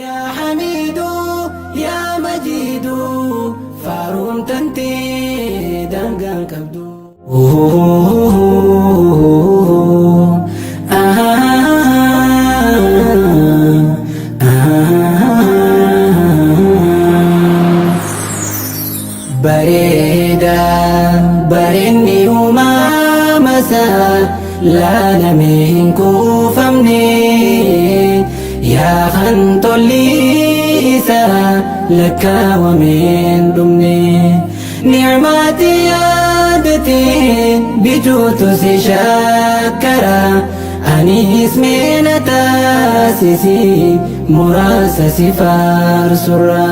Yaa Hamiiduu yaa Majiiduu faaruun tantee daangaan qabdu. Bareeda bareenni uumamasaa laalamee hin kuufamne yaa kan tolli isaa lakkaawamee hin dhumne. Ni'maati yaadate bijuutu si shakkara anis meena taasisi muraasa si faarsurra.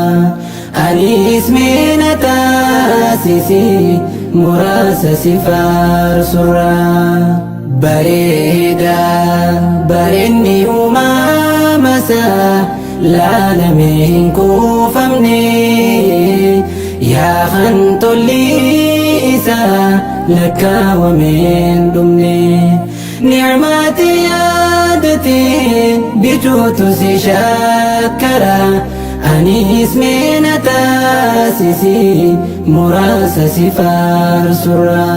Anis meena taasisi muraasa si faarsurra. Bareeda bareenni uumamasaa laalamee hin kuufamne yaa kan tolli isaa lakkaawamee hin dhumne. Ni'maati yaadate bijuutu si shakkara anis meena taasisi muraasa si faarsurra.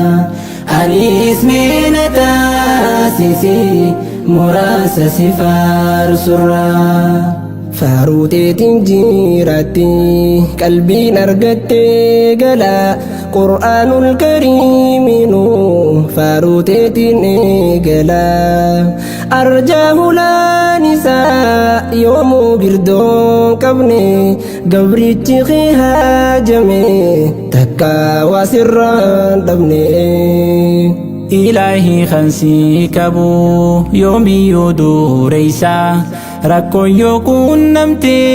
Anis meena taasisi muraasa si faarsurra. Faaruuteetiin jiratti qalbiin argattee gala Qur'aanul kariiminu faaruuteetiin eegala Arjaa hulaan isaa yoomuu girdoon qabne gabrichi kee haajame takka waa sirraan dhabne. Ilaahi kan si qabu yoomiyyuu dureessa rakkoon yoo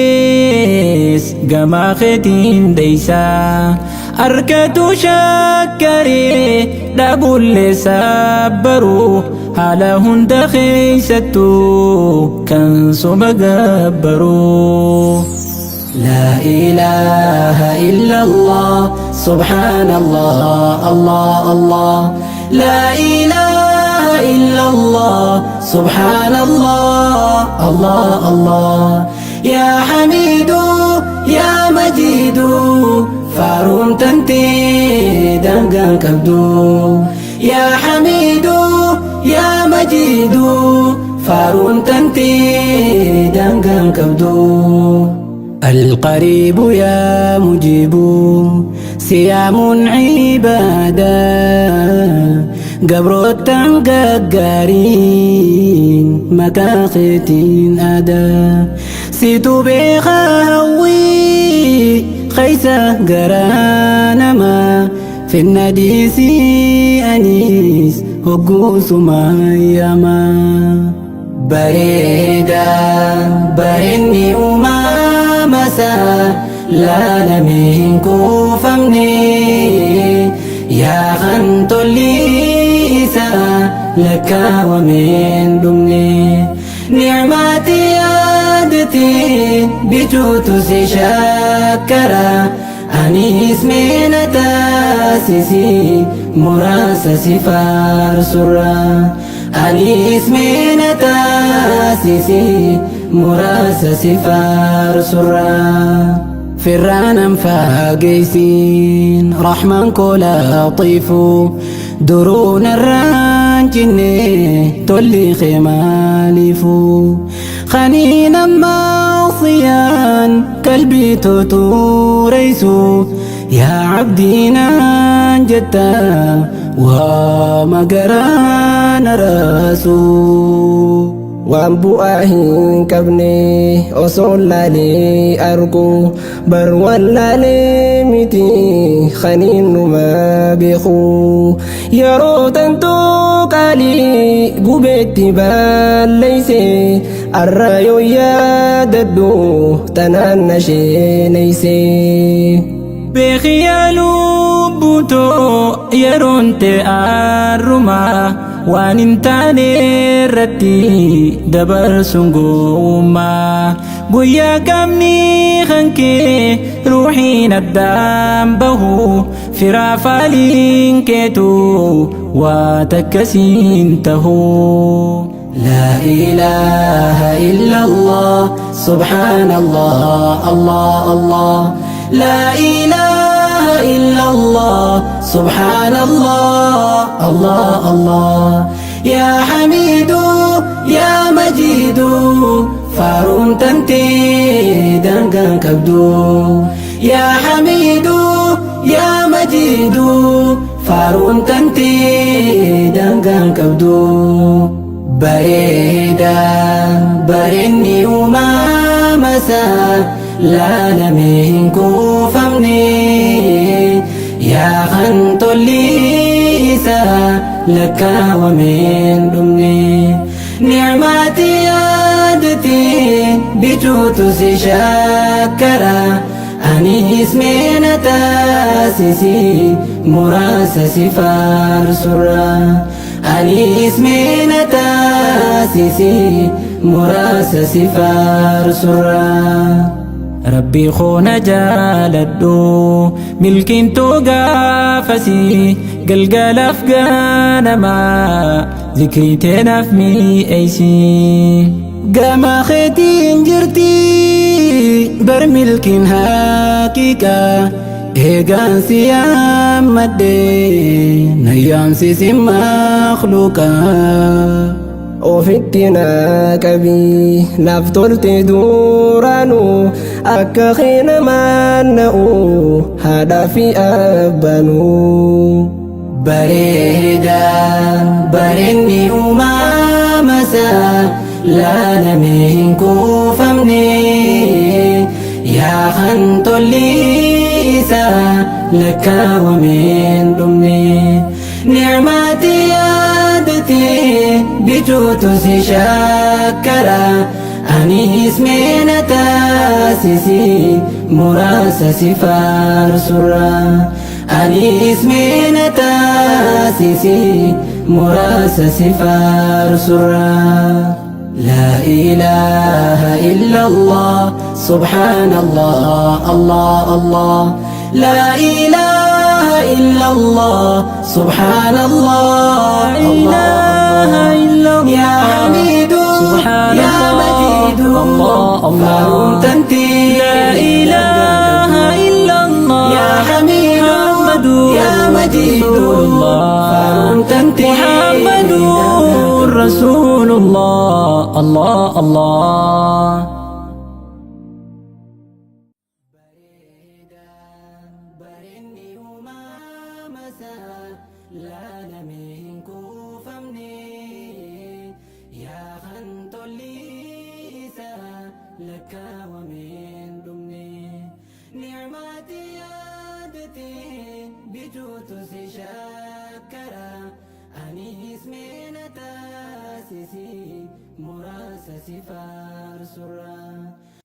quunnamtees gamaa keetiin deessa harkatu shakkaree dhabullee sabbaru haala hunda keessattuu kan soba gabbaru. لا إله إلا الله سبحان الله الله الله لا إله إلا الله سبحان الله الله الله يا حميد يا مجيد فارون تنتي دنگان كبدو يا حميد يا مجيد فارون تنتي دنگان كبدو القريب يا مجيب سيام عبادة قبروتان قاقارين مكاختين أدا سيتو بخاوي خيسة قرانما في النديسي أنيس هقوس ما يما Bareeda bareenni uumamasaa laalamee hin kuufamne yaa kan tolli isaa lakkaawamee hin dhumne. Ni'maati yaadate bijuutu si shakkara anis meena taasisi muraasa si faarsurra. Anis meena taasisi muraasa si faarsurra. Firraanan faageeysiin rahmaan koo laaxiifu duruun irraan cinne tolli kee maaliifu khaniin ammaasiyaan qalbii tutuureysu yaa abdiinaan jetta waa magaraan raasu. Waan bu'aa hin qabne osoo laalee argu bar waan laalee miti kaniin numa beeku yeroo tantoo qaalii gubeetti balleeyse arra yoo yaadadhu tanaan na sheeneyse. Beekiyaa lubbutoo yeroon ta'e arrumaa waan hin taane irratti dabarsuun gowwummaa guyyaa qabni kan kee ruuxiin addaan bahu firaafaaliin keetu waa takkasiin tahu. لا إله إلا الله سبحان الله الله الله لا إله إلا الله سبحان الله الله الله يا حميد يا مجيد faaruun tantee daangaan qabdu يا حميد يا مجيد faaruun tantee daangaan qabdu bareeda bareenni uumamasaa laalamee hin kuufamne yaa kan tolli isaa lakkaawamee hin dhumne nicmaati yaadate bicuutu si shakkara anis meena taasisi muraasa si faarsurra anis meena taasisi muraasa si faarsurra. Rabbii koona jaaladhu milkiintuu gaafasii galgalaaf ganamaa zikrii teenaaf mi'eeysi. Gama keetiin jirti bar milkiin haqiiqaa eegaan si yaammadhe na yaamsisi makhluuqaa. Ofitti naa qabii naaf tolte duraanuu akka kee na'u haadhaa fi abbaanuu. Bareeda bareenni uumamasaa laalamee hin kuufamne yaa kan tolli isaa lakkaawamee hin dhumne nicmaati yaadate bicuutu si shakkara anis meena taasisi muraasa si faarsurra anis meena taasisi muraasa si faarsurra. لا إله إلا الله سبحان الله الله الله لا إله إلا الله سبحان الله إله إلا الله يا حميد سبحان يا الله مجيد الله الله faaruun tantee لا إله إلا الله يا حميد محمد يا مجيد رسول الله faaruun tantee محمد رسول الله الله الله. Bareenni uumamasaa laalamee hin kuufamne yaa kan tolli isaa lakkaawamee hin dhumne nicmaati yaadate bicuutu si shakkara anis meena taasisi muraasa si faarsurra.